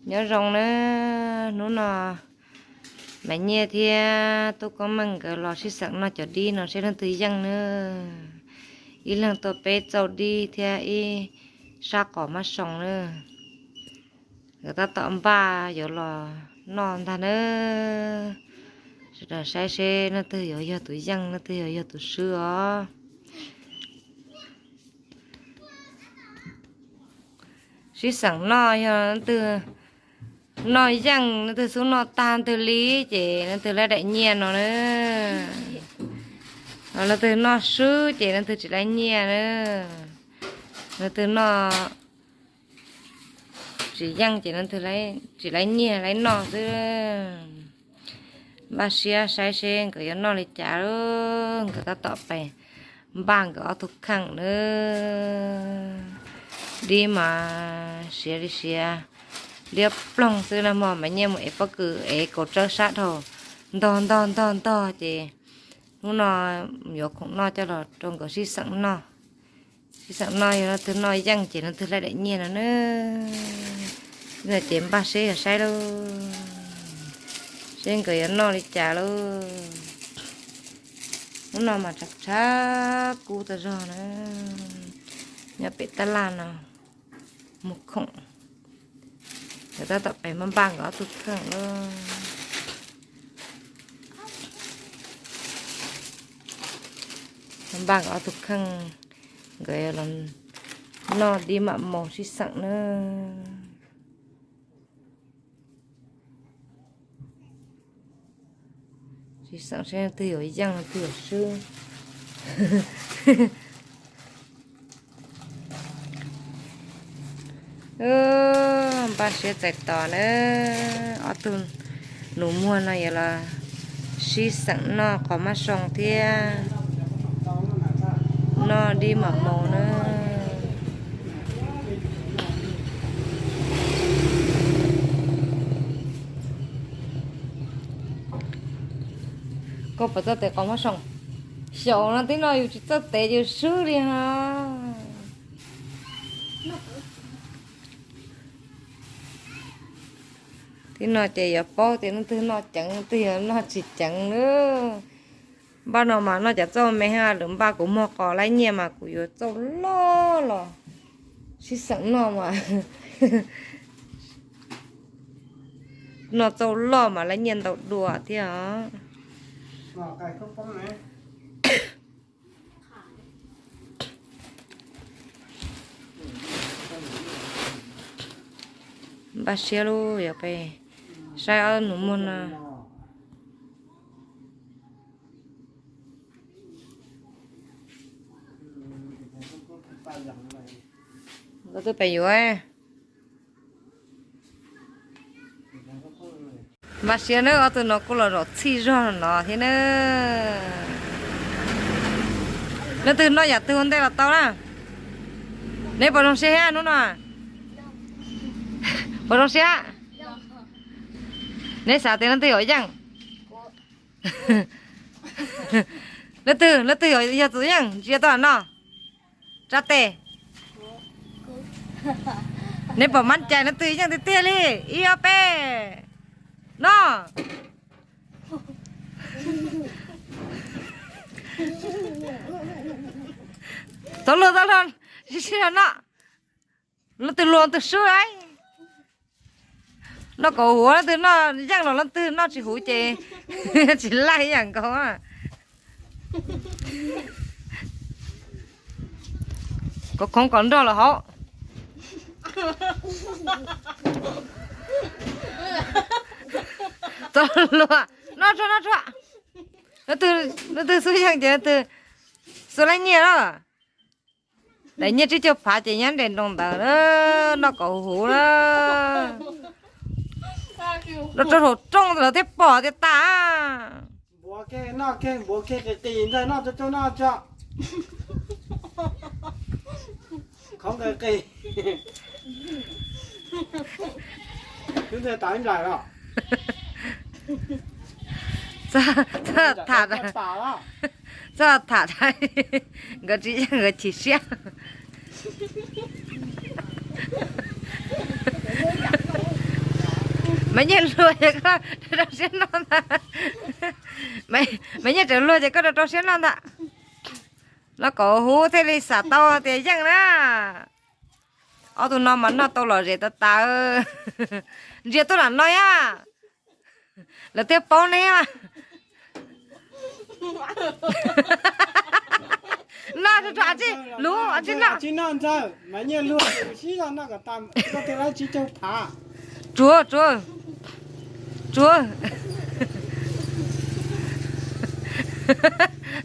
Nyob zoo nawb, hnub no Maiv Nyiaj thiab Tub Koob Meej nkawd los sib xeem noj cov dib no seb leej twg yeej nawb. Ib leeg tuaj peb txauj dib thiab ib sab qos mab soo nawb. Nkawd tab tom npaj yuav los noj ntag nawb. Sawv daws saib seb leej twg yuav yog tus yeej, leej twg yuav yog tus swb os. Sib xeem noj, yog leej twg noj yeej, leej twg xub noj tag leej twg li ces leej twg laib daim nyiaj no na. Leej twg noj swb ces leej twg tsis laib nyiaj na. Leej twg noj tsis yeej ces leej twg tsis laib nyiaj laib noj xwb. Npaj siab saib seb nkawd yuav noj li cas lauj. Nkawd tab tom pais npaj nkawd ob tug kheej nawb. Dib mas siav li siav, liab ploog xwb na. Hmo Maiv Nyiaj mus ev pob kws ev kaus tsawb sab dhau, ntog ntog ntog ntog ces hnub no yuav khoom noj coj los rau nkawd sib xeem noj. Sib xeem noj, yog leej twg noj yeej ces leej twg laib daim nyiaj no na. Ces npaj seb yog saib lauj, seb nkawd yuav noj li cas lauj. Hnub no mas tshav tshav kub tag zog na, nyob pem tab laj no mus khoom. Nkawd tab tom pem npaj nkawd ob tug kheej lauj. Npaj nkawd ob tug kheej, nkawd los noj dib mam maus sib xeem na. Sib xeem seb leej twg yuav yeej leej twg yuav swb. Npaj siab txais tos na, ob tug nus muag no yuav los sib xeem noj qos mab soo thiab noj dib mam maus na. Koj puas txawj tev qos mab soo? Xyaum no tib no yus tsis txawj tev yus swb li os. Tib no ces yuav paub tias leej twg noj ceev leej twg yuav noj tsis ceev na. Npaj no mas noj cov txauj me, lwm npaj kuv muag qos laib nyiaj mas kuv yuav txauj loj los sib xeem noj mas noj txauj loj mas laib nyiaj ntau dua thiab os. Npaj siab lub yuav pem saib ob nus muag no. Nkawd twb pem yuav. Npaj siab nawb, ob tug no kuj los zaum txhij zog no thiab na. Leej twg noj yam twg ua ntej los tau na. Neb puas zoo siab thiab hnub no? Puas zoo siab? Neb xav tias leej twg yuav yeej? Leej twg, leej twg yog tus yeej ntsia tuaj no? Tsa tes. Neb puas mab cai leej twg yeej tiag tiag li? Ib ob peb. No. Tau luag, tau luag, sib sib no. Leej twg luag twg swb. Noj kom huv, leej twg noj yeej los leej twg noj tsis huv ces tsis laij ib yam nkaus. Kom khoov kom nrog lawm hauv. Tau luag, noj tsuag, noj tsuag. Leej twg xub yeej ces leej twg xub laib nyiaj na. Daim nyiaj tsib caug phav ces nyob nres nroos ntawd, noj kom huv na. Noj tsuag hauv rooj lawv thiaj pom tias tas. Npuav kiag, noj kiag, npuav kiag qis qis ntag, noj tsuag tsuag noj tso. Khoov qis qis. Twb ntawd tas ib nplaim los. Txhob tham, txhob tham, nkawd tsis yeej nkawd chim siab. Maiv Nyiaj luag ces koj rau rau siab noj ntag. Maiv Nyiaj tseem luag ces koj rau rau siab noj ntag. Noj kom huv thiaj li xam tau tias yeej na. Ob tug no mas noj tau lom zem tas tas. Ntsia tuaj lam no yaj, lawv thiaj paub neb. Noj tsuag tsuag, luv tsis noj. Tsuag tsuag tsuag.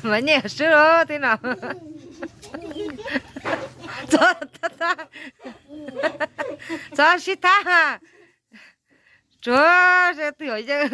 Maiv Nyiaj swb lawm thiab no. Txhob sib thab. Tsuag, seb twg hov yeej.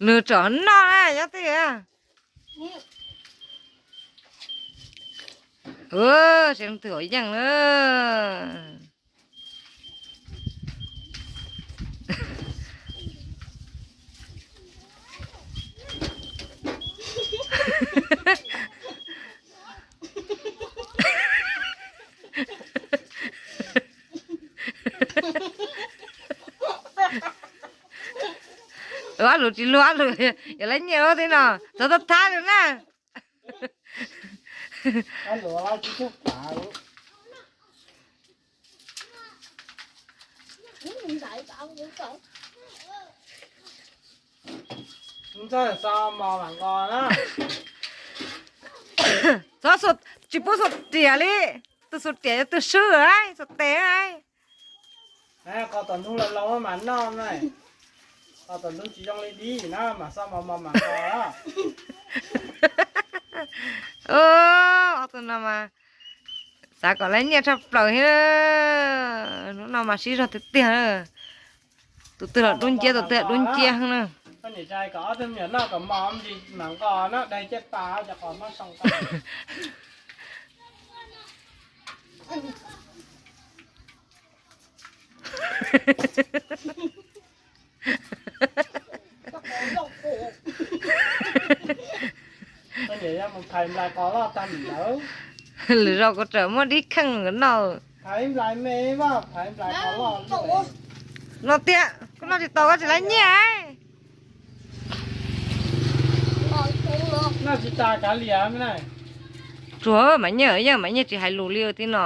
Nws tsom noj na nyob twg. Seb leej twg hov yeej na. Ab lus tsis luag ab lus, yog lawv nyiaj lub tib no txhob thab lawm na. Tsis pub xuas riam li, tus xuas riam yog tus swb, xuas tes. Qos tom ntug los laus mas noj na, qos tom ntug tsis zoo li dib na mas xoj mos mos mas qos. Ob tug no mas xav kom lawv nyiaj tshaj plaws thiab. Hnub no mas sib zog tiag tiag. Tus twg los dub nciab, tus twg los dub nciab na. Lwm zaus kuv tseem muab dib kheej nkaus no. No tiag, koj noj tsis tau koj tsis laib nyiaj. Tsuag, Maiv Nyiaj, yeej Maiv Nyiaj tsis hais lus li tib no.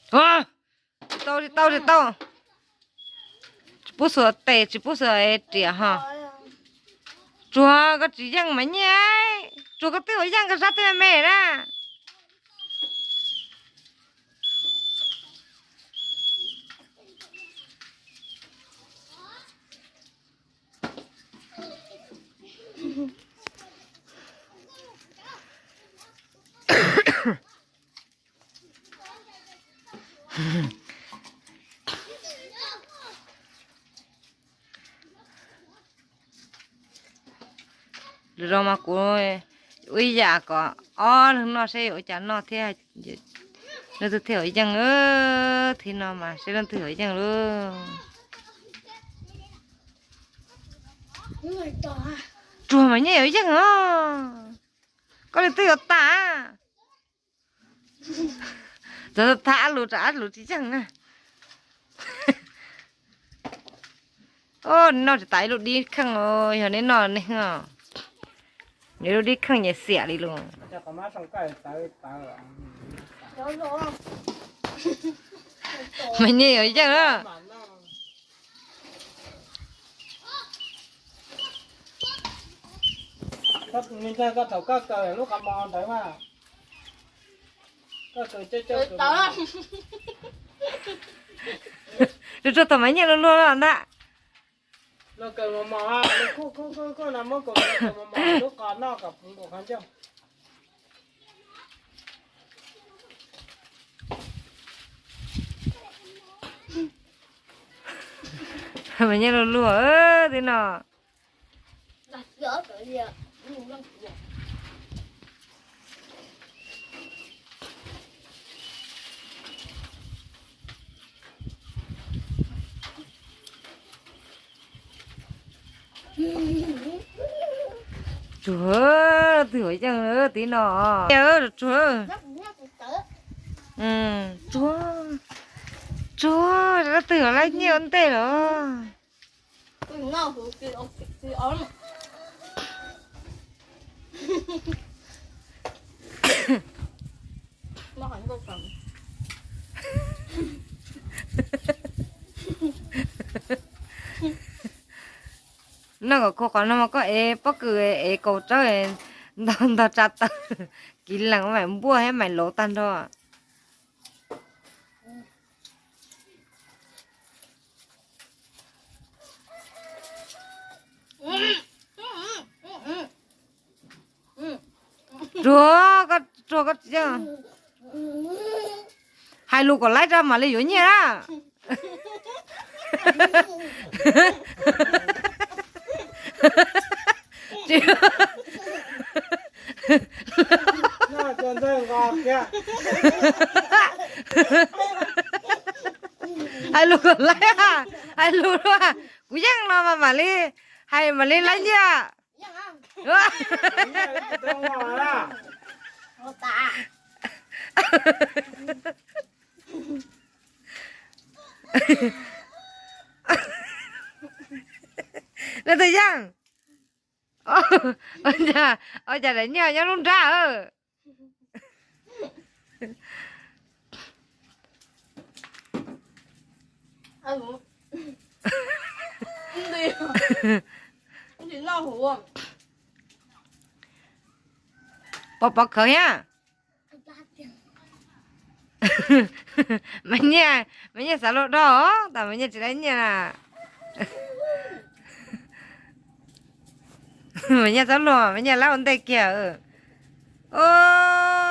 Tsis tau, tsis tau, tsis tau. Tsis pub xuas tes, tsis pub xuas riam ho. Tsuag, koj tsis yeej Maiv Nyiaj. Tsuag, koj twb ua yeej koj sab tej me na. Lwm zaus mas kuv ua ib yam kom ob leeg noj seb yuav ua cas noj thiab. Leej twg thiaj hov yeej, thiab no mas seb leej twg hov yeej lauj. Tsuag mas nyiaj yuav yeej os. Koj li twb yuav tas. Txawm thab ab lus, tsam ab lus tsis yeej na. Noj tsis tas ib lub dib kheej, yog neb noj neeg os. Neb lub dib kheej nyias xiam li lus. Mas nyiaj yuav yeej na. Koj thaum koj kaw lub qhov mos ntawd mas, koj kaw coj coj, tsuag thaum Maiv Nyiaj luag luag ntag. Luag kaw mos mos, kuj kuj kuj no muab kaw mos mos lub qos noj kom puv nkaus qhov ncauj. Mas nyiaj luag luag tib no. Tsuag, twg yeej tib no. Tsuag, tsuag, tsuag, twg laib nyiaj ua ntej los. Noj kom khov qhov no mas koj ev pob kws ev kaus tsawb, ntog ntog tsa taw, kiv lees mam npuaj thiab mam lauv tag nrho. Tsuag, koj tsuag koj tsis yeej. Hais lus kom laib tso mam li yuav nyiaj na. Hais lus kom laib, hais lus, kuv yeej no mas mam li, hais mam li laib nyiaj. Leej twg yeej? Ua cas daim nyiaj nyob lub nrab? Pov pov khawv thiab. Mas nyiaj, mas nyiaj xav luag dog tas mas nyiaj tsis laib nyiaj na. Mas nyiaj txhob luag, mas nyiaj laib ua ntej kiag.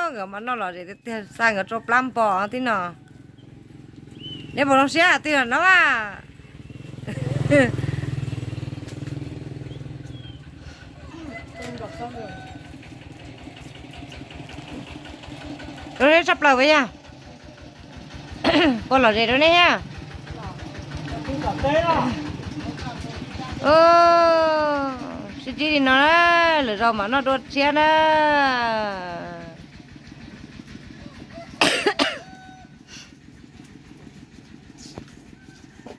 Nkawd mas noj lom zem tiag tiag, xa nkawd rau plab npo tib no. Neb puas zoo siab twg los no mas. Zoo siab tshaj plaws puas yog? Puas lom zem rau nej thiab? Sib ntsib li no na, lwm zaus mam noj dua tshiab na.